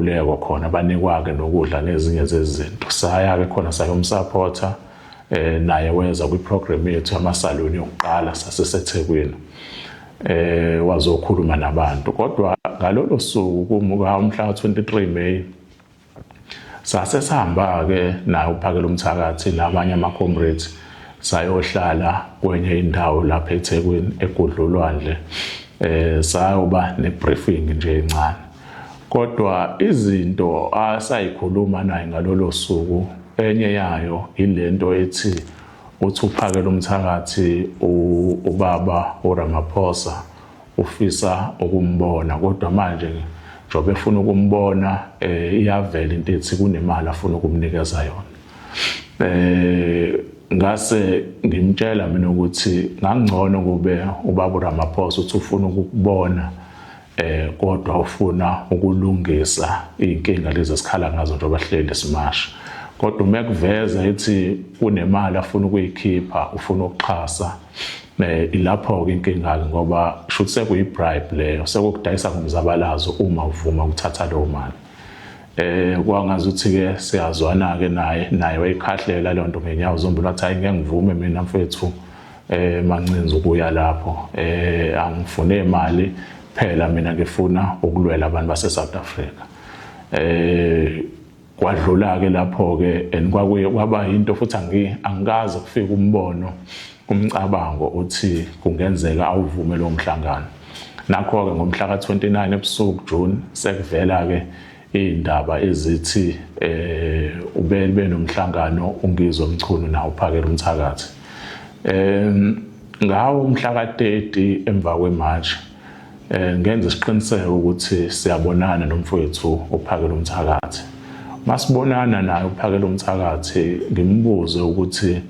Umkhuleko khona, banikwa-ke nokudla nezinye zezinto. Saya-ke khona sayomsapotha, naye weza kwi-program yethu yamasaluni yokuqala saseseThekwini, wazokhuluma nabantu. Kodwa ngalolo suku kumuka umhla 23 May sase sihamba-ke naye uPhakela Umthakathi nabanye ama-comrades, sayohlala kwenye indawo lapha eThekwini egudlulwandle, sayoba ne-briefing nje encane. Kodwa izinto asayikhuluma naye ngalolo suku, enye yayo ilento ethi uthi uPhakela Umthakathi ubaba uRamaphosa ufisa ukumbona, kodwa manje njengoba efuna ukumbona, iyavela into ethi kunemali afuna ukumnikeza yona. Ngase ngimtshela mina ukuthi ngangcono kube ubaba uRamaphosa uthi ufuna ukukubona, kodwa ufuna ukulungisa inkinga lezi esikhala ngazo njengoba hleli simasha. Kodwa uma kuveza ethi kunemali afuna ukuyikhipha, ufuna ukuxhasa, ilapho ke inkinga ke, ngoba shuthi sekuyi bribe leyo, sekukudayisa ngomzabalazo uma uvuma ukuthatha leyo mali. Kwangazi ukuthi ke siyazwana ke naye, naye wayikhahlela le nto ngenyawo zombili, wathi, "Hayi, ngeke ngivume mina mfethu Mancinza ukuya lapho, angifune imali phela mina, ngifuna ukulwela abantu base South Africa." Kwadlula ke lapho ke, and kwakuye kwaba into futhi angikaze kufika umbono, umcabango uthi kungenzeka awuvume lo mhlangano. Nakho ke ngomhla ka29 ebusuku June sekuvela ke indaba ezithi ube benomhlangano uNgizwe Mchunu nawo uPhakela Umthakathi. Ngawo umhla ka30 emva kweMarch, ngenza isiqiniseko ukuthi siyabonana nomfowethu uPhakela Umthakathi. Masibonana naye uPhakela Umthakathi, ngimbuze ukuthi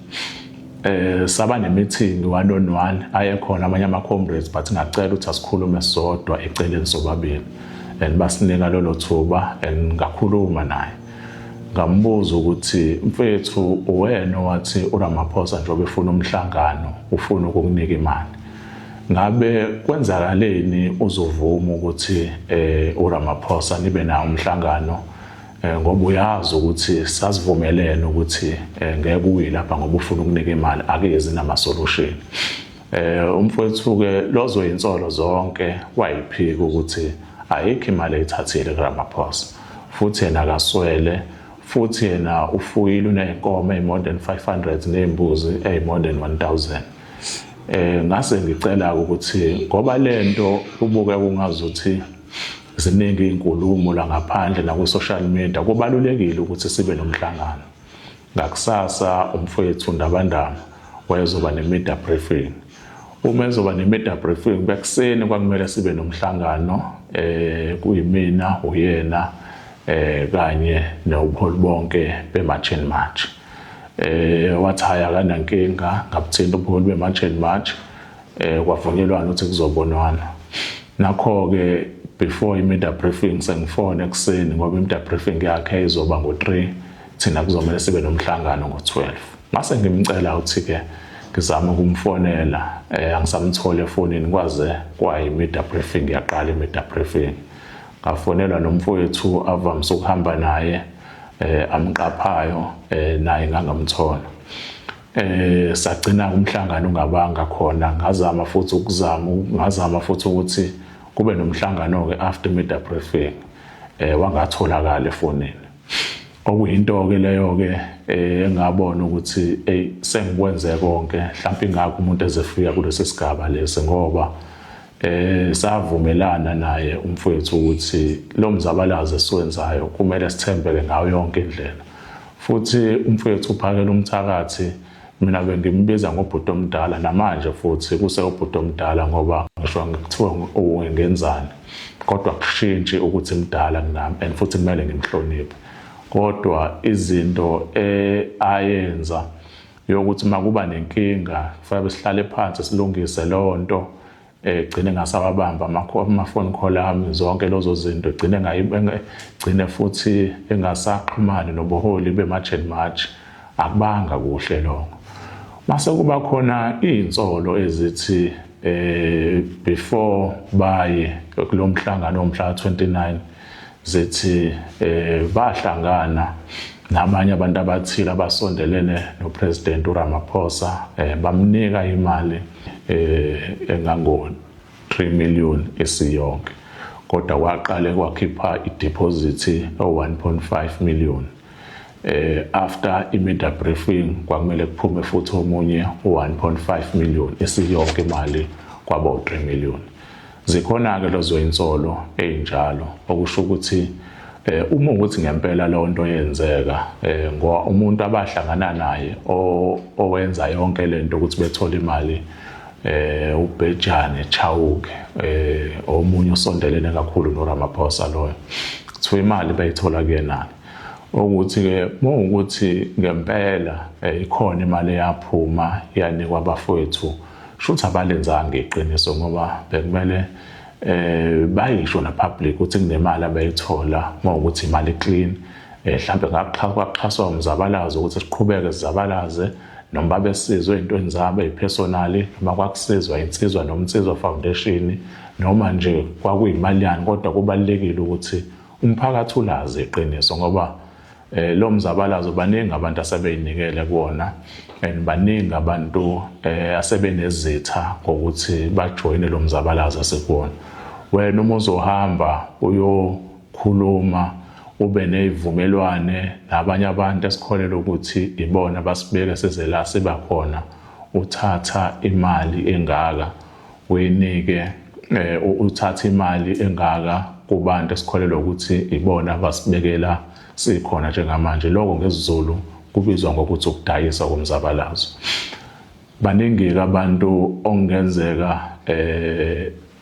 saba ne-meeting one on one, ayekhona amanye ama-comrades, but ngacela ukuthi asikhulume sodwa eceleni sobabili, and basinika lolo thuba and ngakhuluma naye. Ngambuza ukuthi, "Mfethu, uwena wathi uRamaphosa njengoba efuna umhlangano ufuna ukukunika imali, ngabe kwenzakaleni uzovuma ukuthi uRamaphosa nibe nawo umhlangano, ngoba uyazi ukuthi sasivumelene ukuthi ngeke uye lapha ngoba ufuna ukunika imali, akezi nama solution?" Umfowethu ke lozo insolo zonke wayiphika ukuthi ayikho imali ayithathile kuRamaphosa, futhi yena akaswele, futhi yena ufuyile, uney'nkomo eyi-more than 500 ney'mbuzi eyi-more than 1000. Ngase ngicela ukuthi ngoba lento kubuke kungazuthi ziningi izinkulumo la ngaphandle nakwi-social media, kubalulekile ukuthi sibe nomhlangano. Ngakusasa umfowethu Ndabandaba wayezoba ne-media briefing. Uma ezoba ne-media briefing bekuseni, kwakumele sibe nomhlangano, kuyimina, uyena, kanye nobuholi bonke be-March and March. Wathi hhayi, akanankinga. Ngabuthinta ubuholi be-March and March, kwavunyelwana ukuthi kuzobonwana. Nakho-ke before i-media briefing sengifone ekuseni, ngoba i-media briefing yakhe izoba ngo-3, thina kuzomele sibe nomhlangano ngo-12. Mase ngimcela ukuthi-ke ngizame ukumfonela, angisamtholi efonini kwaze kwayi-media briefing yaqala i-media briefing. Ngafonelwa nomfowethu avamise ukuhamba naye, amqaphayo, naye ngangamthola. Sagcina umhlangano ungabanga khona. Ngazama futhi ukuzama, ngazama futhi ukuthi kube nomhlangano ke after media briefing, wangatholakala efonini, okuyinto ke leyo ke engabona ukuthi hey, sengikwenze konke, mhlawumbe ingakho umuntu ezefika kulesi sigaba lesi, ngoba savumelana naye umfowethu ukuthi lo mzabalazo esiwenzayo kumele sithembeke ngayo yonke indlela. Futhi umfowethu uPhakela Umthakathi mina bengimbiza ngobhuti omdala, namanje futhi kuse ubhuti omdala, ngoba ngisho ngikuthiwa ngenzani kodwa kushintshi ukuthi mdala kunami and futhi kumele ngimhloniphe. Kodwa izinto ayenza yokuthi makuba nenkinga kufanele sihlale phansi silungise leyo nto, egcine ngasawabamba ama-phone call ami, zonke lezo zinto, egcine gcine futhi engasaxhumani nobuholi be-March and March, akubanga kuhle lokho. Mase kuba khona iy'nsolo ezithi before baye kulo mhlangano womhla 29 Zithi bahlangana nabanye abantu abathile abasondelene noPresident uRamaphosa, bamnika imali engango 3 million esiyonke, kodwa kwaqale kwakhipha ideposit o 1.5 million. After i-media briefing kwakumele kuphume futhi omunye u-1.5 million, esiyonke imali kwaba u-3 million. Zikhona-ke lezo insolo ey'njalo, okusho ukuthi uma ukuthi ngempela leyo nto yenzeka, ngoba umuntu abahlangana naye owenza yonke lento ukuthi bethole imali, uBhejane Chauke, omunye osondelene kakhulu noRamaphosa loyo, kuthiwa imali bayithola kuyena. Ukuthi-ke mawukuthi ngempela ikhona imali eyaphuma yanikwa abafowethu, shuthi abalenzanga iqiniso, ngoba bekumele bayisho na public ukuthi kunemali abayithola. Mawukuthi imali clean, mhlambe ngakuxhaswa umzabalazo ukuthi siqhubeke sizabalaze, noma babesizwe ey'ntweni zabo ey'personally, noma kwakusizwa Insizwa noMnsizwa Foundation, noma nje kwakuyimali yani, kodwa kubalulekile ukuthi umphakathi ulazi iqiniso, ngoba lo mzabalazo baningi abantu asebeyinikele kuwona and baningi abantu asebenezitha ngokuthi bajoyine lo mzabalazo asekuwona. Wena uma uzohamba uyokhuluma, ube nezivumelwane nabanye abantu esikholelwa ukuthi ibona basibeke size la siba khona, uthatha imali engaka uyinike, uthatha imali engaka kubantu esikholelwa ukuthi ibona basibekela sikhona njengamanje, lokho ngesiZulu kubizwa ngokuthi ukudayisa komzabalazo. Baningi-ke abantu okungenzeka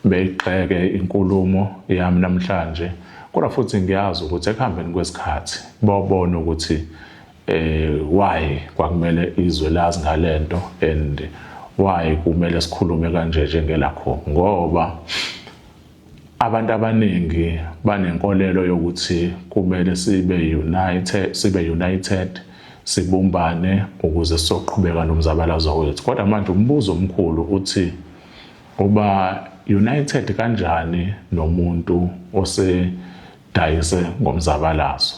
beyigxeke inkulumo yami namhlanje, kodwa futhi ngiyazi ukuthi ekuhambeni kwesikhathi bobona ukuthi why kwakumele izwe lazi ngalento and why kumele sikhulume kanje njengelakho, ngoba abantu abaningi banenkolelo yokuthi kumele sibe united, sibumbane ukuze sizoqhubeka nomzabalazo wethu. Kodwa manje umbuzo omkhulu uthi, uba united kanjani nomuntu osedayise ngomzabalazo?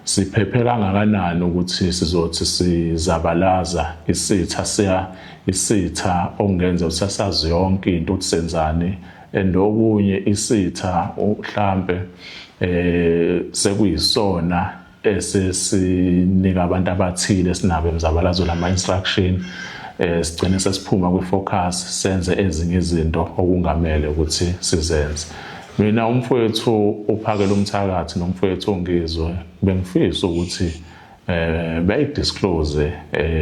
Siphephe kangakanani ukuthi sizothi sizabalaza, isitha siya isitha okungenza ukuthi sazi yonke into ukuthi senzani, and okunye isitha mhlambe sekuyisona esesinika abantu abathile sinabo emzabalazo lama instruction, sigcine sesiphuma kwi-focus, senze ezinye izinto okungamele ukuthi sizenze. Mina, umfowethu uPhakela umthakathi nomfowethu oNgizwe, bengifisa ukuthi bayidisclose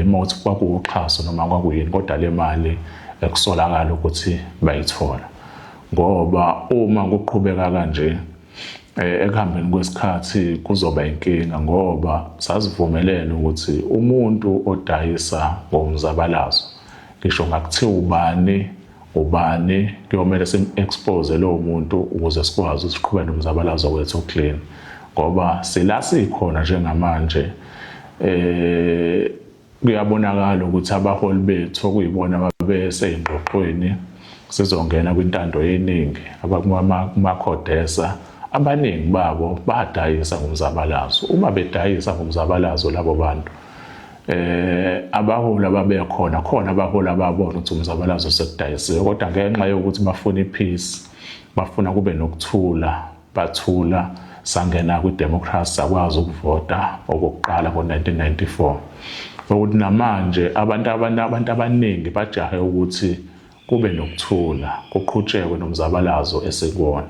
mawuthi kwakuwuxhaso noma kwakuyini, kodwa le mali ekusolakala ukuthi bayithola, ngoba uma kuqhubeka kanje, ekuhambeni kwesikhathi kuzoba inkinga, ngoba sasivumelene ukuthi umuntu odayisa ngomzabalazo, ngisho ngakuthiwa ubani ubani, kuyomele sim-expose lowo muntu ukuze sikwazi ukuthi siqhubeke nomzabalazo wethu clean, ngoba sila sikhona njengamanje, kuyabonakala ukuthi abaholi bethu okuyibona ababeseyingxoxweni sizongena kwintando yeningi, abakumaCODESA, abaningi babo badayisa ngomzabalazo. Uma bedayisa ngomzabalazo labo bantu, abaholi ababekhona khona, abaholi ababona ukuthi umzabalazo sekudayisiwe, kodwa ngenxa yokuthi bafuna ipeace, bafuna kube nokuthula, bathula. Sangena kwidemocracy, sakwazi ukuvota okokuqala ngo-1994. Ukuthi namanje abantu abaningi bajahe ukuthi kube nokuthula, kuqhutshekwe nomzabalazo esikuwona,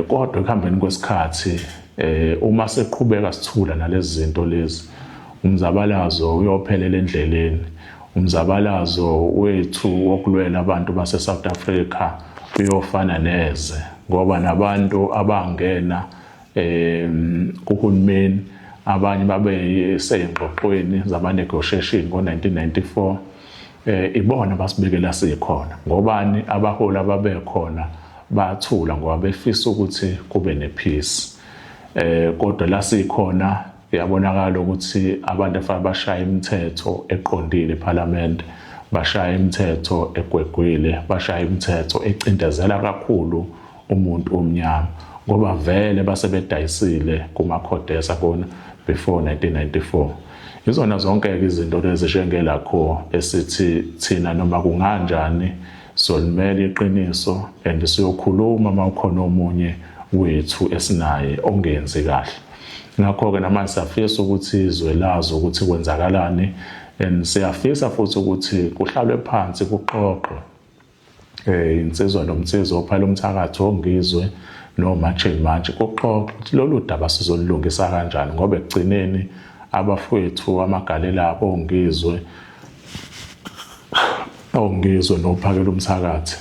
kodwa ekuhambeni kwesikhathi, uma seqhubeka sithula nalezi zinto lezi, umzabalazo uyophelela endleleni. Umzabalazo wethu wokulwela abantu base South Africa uyofana neze, ngoba nabantu abangena kuhulumeni, abanye babe seyingxoxweni zama negotiation ngo-1994, ibona basibekela sikhona. Ngobani? Abaholi ababekhona bathula ngoba befisa ukuthi kube nepeace, kodwa la sikhona kuyabonakala ukuthi abantu afanele bashaya imithetho eqondile eParliament bashaya imithetho egwegwile, bashaya imithetho ecindezela kakhulu umuntu omnyama. Ngoba vele base bedayisile kumaCODESA kona before 1994. Izona zonke-ke izinto lezi njengelakho esithi thina noma kunganjani solimela iqiniso and siyokhuluma uma ukhona omunye wethu esinaye ongenzi kahle. Ngakho-ke namanje siyafisa ukuthi izwe lazi ukuthi kwenzakalani and siyafisa futhi ukuthi kuhlalwe phansi kuxoxwe insizwa nomsizwa ophala umthakathi ongizwe noMarch and March kuxoxwe ukuthi lolu daba sizolulungisa kanjani ngoba ekugcineni abafowethu amagalela abo ongizwe ongizwe nophakela umthakathi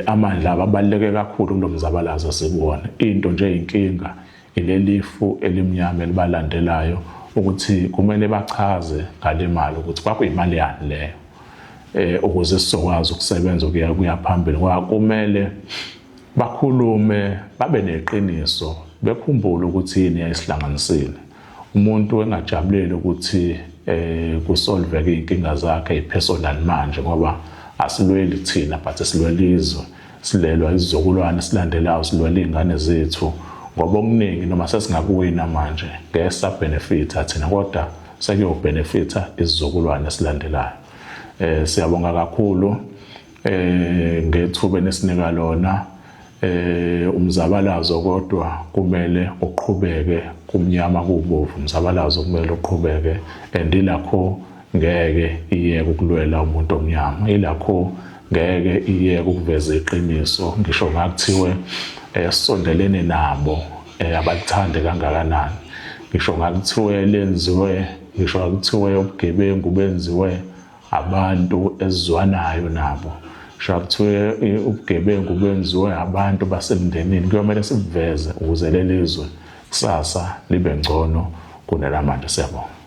amandla ababaluleke kakhulu kulomzabalazo sikuwona. Into nje inkinga ilelifu elimnyama elibalandelayo ukuthi kumele bachaze ngale mali ukuthi kwakuyimali yani leyo ukuze sizokwazi ukusebenza ukuya kuya phambili, ngoba kumele bakhulume babe neqiniso bekhumbule ukuthi yini yayisihlanganisile. Umuntu engajabuleli ukuthi kusolveke inkinga zakhe ipersonal manje, ngoba asilweli thina but silwela izwe, silelwa isizukulwane silandelayo, silwela izingane zethu, ngoba okuningi noma sesingakuwina manje ngeke sabenefita thina kodwa sekuyobenefita isizukulwane esilandelayo. Siyabonga kakhulu ngethuba enisinika lona. Umzabalazo kodwa kumele uqhubeke, kumnyama kubovu, umzabalazo kumele uqhubeke and ilakho ngeke iyeke ukulwela umuntu omnyama, ilakho ngeke iyeke ukuveza iqiniso ngisho ngakuthiwe sisondelene nabo abalithande kangakanani, ngisho ngakuthiwe lenziwe, ngisho ngakuthiwe ubugebengu benziwe abantu esizwanayo nabo, ngisho kuthiwe ubugebengu benziwe abantu basemndenini, kuyomele sibuveze ukuze leli zwe kusasa libe ngcono kunelamanje. Siyabonga.